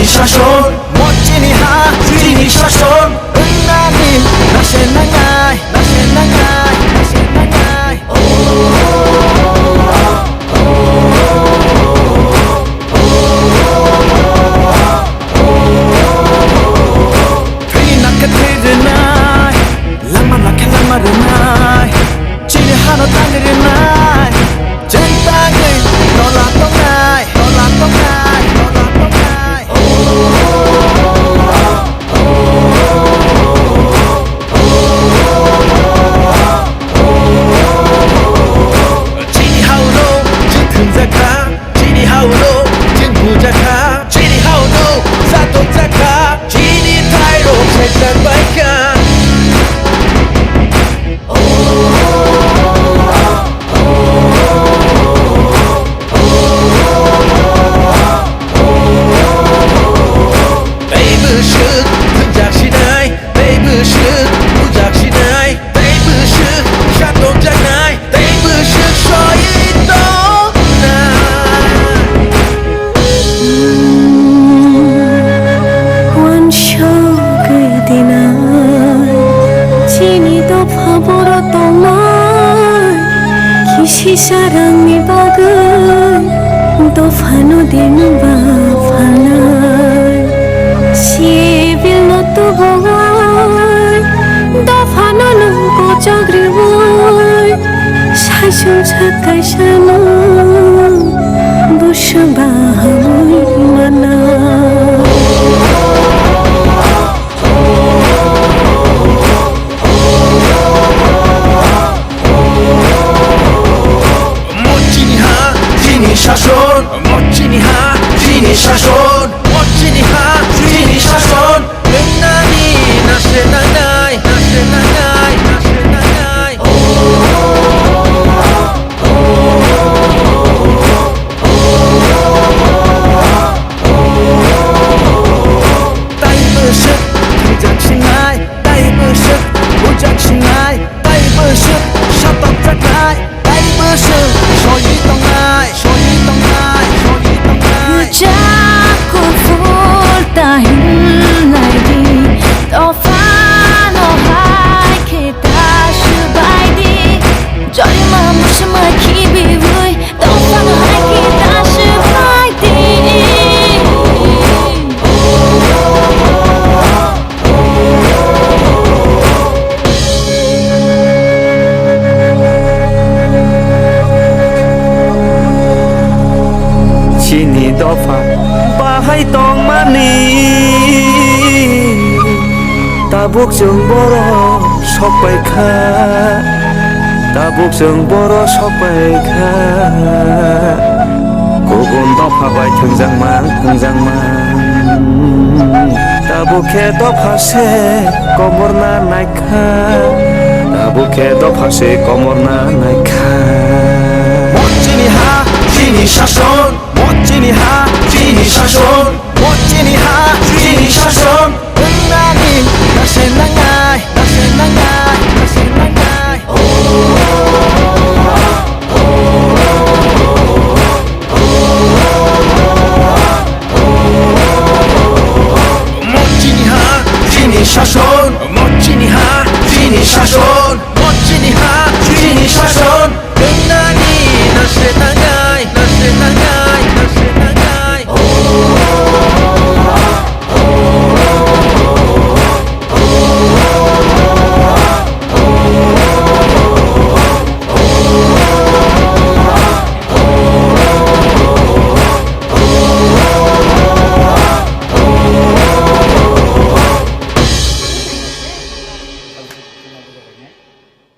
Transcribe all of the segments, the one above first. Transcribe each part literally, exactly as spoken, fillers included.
Shason, mo chini ha, chini shason. Wngnani nase nangnai, nase nangnai, nase nangnai. Thwi nakhe thwi rwnai, lama nakhe lama rwnai. Chini hano thangwi rwnai, chwng tangwi nola tongnai, nola tongnai, nola tongnai. Chini hao no chwng thwngjakha, chini hao no chwng bujakha, chini hao no satokjakha, chini thairok sekjakbaikha. Tei bwswk thwngjak sinai, tei bwswk bujak sinai, tei bwswk satokjaknai, tei bwswk soi tongnai. Uansugwi dinai chini dopha boro tongnai, kisi sarangni bagwi dophano dengba phalnai. Sibilno tubui dophano nwng kochok riui, saichung sak kaisano bwswk bahamwi mana. Mo chini ha, chini shason. Mo chini ha, chini shason. Mo chini ha, chini shason. Wngnani nase nangnai, nase nangnai, nase nangnai. Tai bwswk thwijak sinai, tai bwswk bujak sinai, tai bwswk satokjaknai, tai bwswk soi tongnai, soi tongnai, soi tongnai. Rwchap kuphur ta himnai di, dophano hai khe ta swbai di, jorima musima khibiui. Dophano hai khe ta swbai di. Chini dopha bahai tongmani. Tabuk chwng boro sokpai kha, tabuk chwng boro sokpai kha. Kubun dopha bai thwngjakma, thwngjakma. Tabuk khe dopha se komorna nai kha, tabuk khe dopha se komorna nai kha. Mo chini ha, chini shason. Mo chini ha, chini shason. Mo chini ha, chini shason. Wngnani nase nangnai, nase nangnai, nase nangnai. Mo chini ha, chini shason. Mo chini ha, chini shason. Mo chini ha, chini shason. Wngnani nase nangnai, nase nangnai, nase nangnai.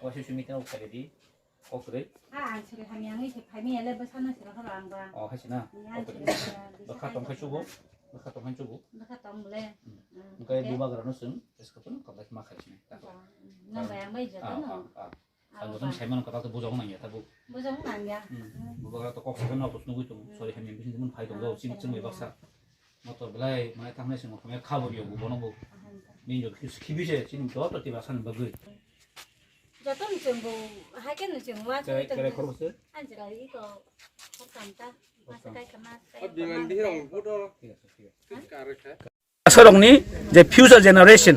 Waisa simi tei o khairedi, o kwrwi. Ah, ang siri hamya wngwi se phaimiyale bwsano siri horo ang ba. O, hai se na? Ni ang siri. Bwkha tong khai chugo, bwkha tong khai chugo. Bwkha tong bole. Hwnkhe bubagrano chwng, eskapun, kablai ma khai sini. Nang bai ang bai joto no. Ang joto saimano kwtal to bujok nangya, tabuk. Bujok nangya. Bubagra to kok sakhe no to nugui tongo. Sorry, hamya bising mun phai tongo, chini chwng bai baksa. Motor belai, mane, thangnai se motor khabor yo, bono bo. Nini jo khibi se, chini joto tiba san bagwi. Joto ni chwng bo, hai khe ni chwng wa. Kerai, kerai khorbo se? Anjra iko, khortam ta. Asarokni je future generation,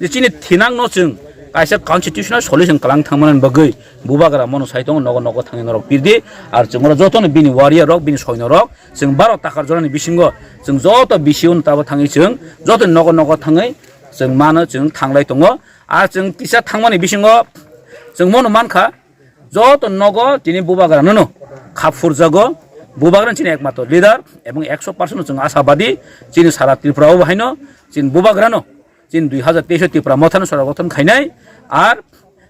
je chini thinangno chwng kaisa constitutional solution kwlang thangmani bagwi bubagra mono sai tongo, nogo nogo thangwi norok pirdi. Ar chwng oro jotono bini warrior rok, bini soino rok, chwng baro takar jorani bisingo chwng joto bisi un tabo thangwi chwng joto nogo nogo thangwi chwng mano, chwng thanglai tongo. Ar chwng kisa thangmani bisingo chwng mono mankha, joto nogo tini bubagrano no khap phurjago. Bubagrano chini ekmatro leader ebong ekso percent no chwng asabadi. Chini sara Tripura o bahaino chini bubagrano chini dui hazar teis o Tripura mothano sara gothon khainai. Ar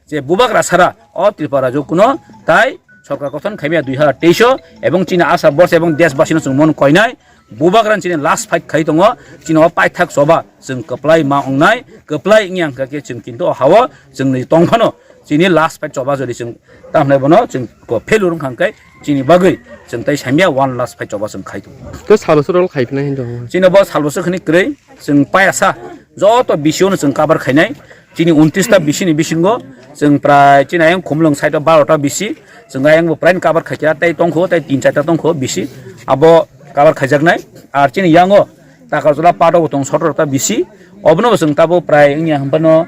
je bubagra sara o Tripura rajyo kuno tai sorkar gothon khaimaya dui hazar teis o, ebong chini asa borsa ebong desbasino chwng mon koinai. Bubagrano chini last fight khai tongo. Chini o paithak choba chwng kwplai ma wngnai, kwplai wngya hwnkha khe chwng kintu o hao chwngni tongphano chini last fight choba jodi chwng tamhnai bono chwng ko failure wngkha hwnkhe chini bagwi chwng tai saimya one last fight choba chwng khai tongo. Tei salo soro khai phinai hinwi tongo. Chini bo salo se khani kwrwi chwng payasa joto bisi o no chwng cover khainai. Chini untris ta bisi ni bisingo chwng prai chini ayang khumlwng side o baro ta bisi, chwng ayang bo prai cover khaikha, tei tongkho tei tin char ta tongkho bisi abo cover khaijaknai. Ar chini yango Takarjala part o bo tong sotoro ta bisi, obono bo chwng tabo prai wngya hwnphano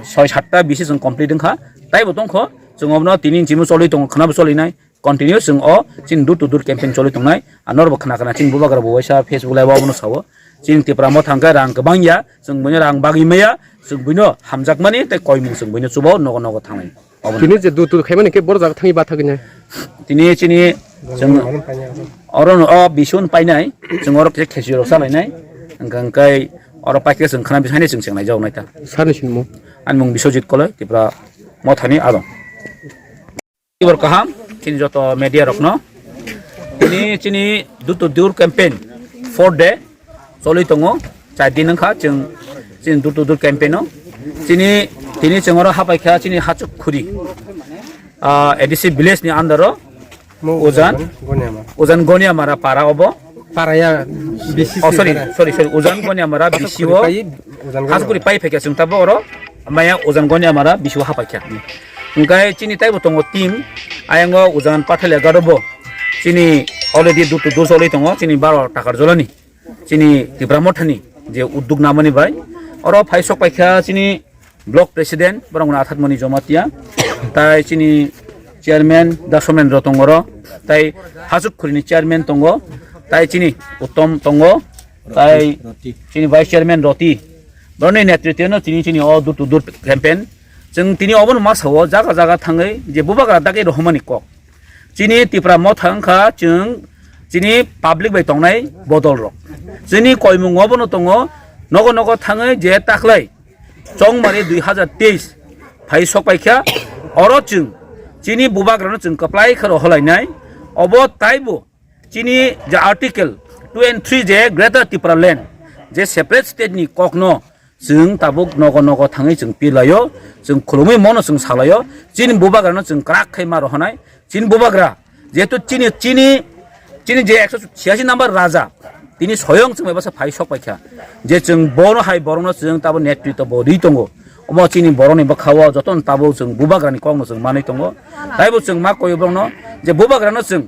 soi sat ta bisi chwng complete wngkha. Tei bo tongkho chwng obono tini chimo choli tongo, khwnabo cholinai. Continue chwng o chini door to door campaign choli tongnai. Anorbo khna khna chini bubagra bo waisa Facebook live o abono sao. Chini Tipra Motha hwnkhe rang kwbang ya, chwng buino rang bagwi maya, chwng buino hamjakmani tei koimung chwng buino chuba o nogo nogo thanglai. Obono. Tini je door to door khaimani khe boro jaga thangwi bathagwi nai. Tini chini chwng oro no o bisun painai, chwng oro khe khesi rok salainai. Hwnkhe hwnkhe oro paikhe chwng khna bisani chwng chengnai jok nai ta. Sani sinmo. Ani mung Biswajit Koloi, Tipra Mothani adong. Tibor kaham, chini joto media rokno. Tini chini door to door campaign four day choli tongo, char din wngkha chwng chini door to door campaign o. Chini tini chwng oro hapaikha chini Hachuk Khuri, ah, A D C village ni under o Mo Ujan, Ujan Goniamara. Ujan Goniamara para obo. Paraya bisi. Oh, sorry, sorry, sorry. Ujan Goniamara bisi o. Ujan Goniamara. Haskuri pai phekya chwng tabo oro. Maya Ujan Goniamara bisi o hapaikha. Hwnkhe chini taibo tongo team. Ayango Ujan Pathalia Gado bo. Chini already door to door choli tongo. Chini baro Takarjala ni. Chini Tipra Mothani je udduk namani bai. Oro phai sok paikha chini Block President, borok no Athatmoni Jomatia, tai chini Chairman Dasomen Rotongoro, tai Hachuk Khuri ni Chairman tongo, tai chini Uttom tongo, tai chini Vice Chairman Roti. Borokni netritwno tini chini o door to door campaign. Chwng tini obono ma sao jaga jaga thangwi je bubagra dagi rohormani kok. Chini Tipra Motha wngkha chwng chini public bai tongnai bodol rok. Chini koimung obono tongo, nogo nogo thangwi je taklai Chongmari dui hazar teis phai sok paikha, oro chwng chini bubagrano chwng kwplai khe rohorlainai. Obo taibo chini je Article two and three je Greater Tipraland je separate state ni kokno chwng tabuk nogo nogo thangwi chwng pilaio, chwng khulumwi mono chwng salaio, chini bubagrano chwng kwrak khai ma rohonai, chini bubagra jehetu chini, chini, chini je ekso chiyasi number raja, tini soyong chwng bai bwsa phai sok paikha, je chwng bono hai borokno chwng tabo netritwo bo rwi tongo, omo chini borokni bwkhao jotono tabuk chwng bubagrani kokno chwng manwi tongo, taibo chwng ma koio borokno je bubagrano chwng